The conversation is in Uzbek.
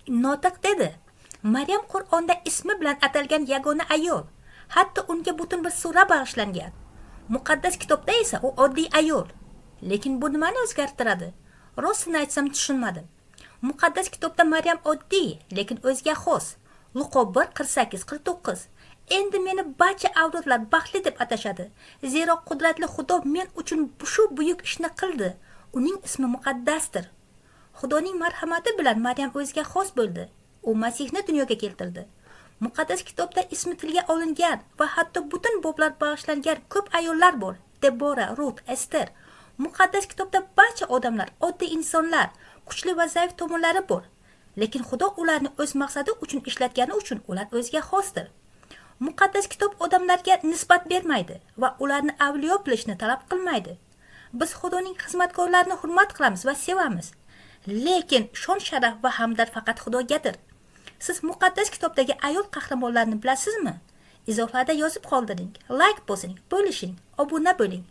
Notiq dedi: Maryam Qur'onda ismi bilan atalgan yagona ayol. Hatto unga butun bir sura bag'ishlangan. Muqaddas kitobda esa u oddiy ayol. Lekin bu nimani o'zgartiradi? Rostini aytsam, tushunmadim. Muqaddas kitobda Maryam oddiy, lekin o'ziga xos. Luqo 1:48-49. Endi meni barcha avlodlar baxtli deb atashadi. Zero qudratli Xudo men uchun shu buyuk ishni qildi. Uning ismi muqaddasdir. Xudoning marhamati bilan Maryam o'ziga xos bo'ldi. U Masihni dunyoga keltirdi. Muqaddas kitobda ismi tilga olingan va hatto butun boblar bag'ishlangan ko'p ayollar bor. Debora, Rut, Ester. Muqaddas kitobda barcha odamlar oddiy insonlar, kuchli va zaif tomonlari bor. Lekin Xudo ularni o'z maqsadi uchun ishlatgani uchun ular o'ziga xosdir. Muqaddas kitob odamlarga nisbat bermaydi va ularni avliyo bilishni talab qilmaydi. Biz Xudoning xizmatkorlarini hurmat qilamiz va sevamiz. Lekin shon sharaf va hamdlar faqat Xudogadir. Siz muqaddas kitobdagi ayol qahramonlarni bilasizmi? Izohlarda yozib qoldiring. Like bosing, bo'lishing, obuna bo'ling.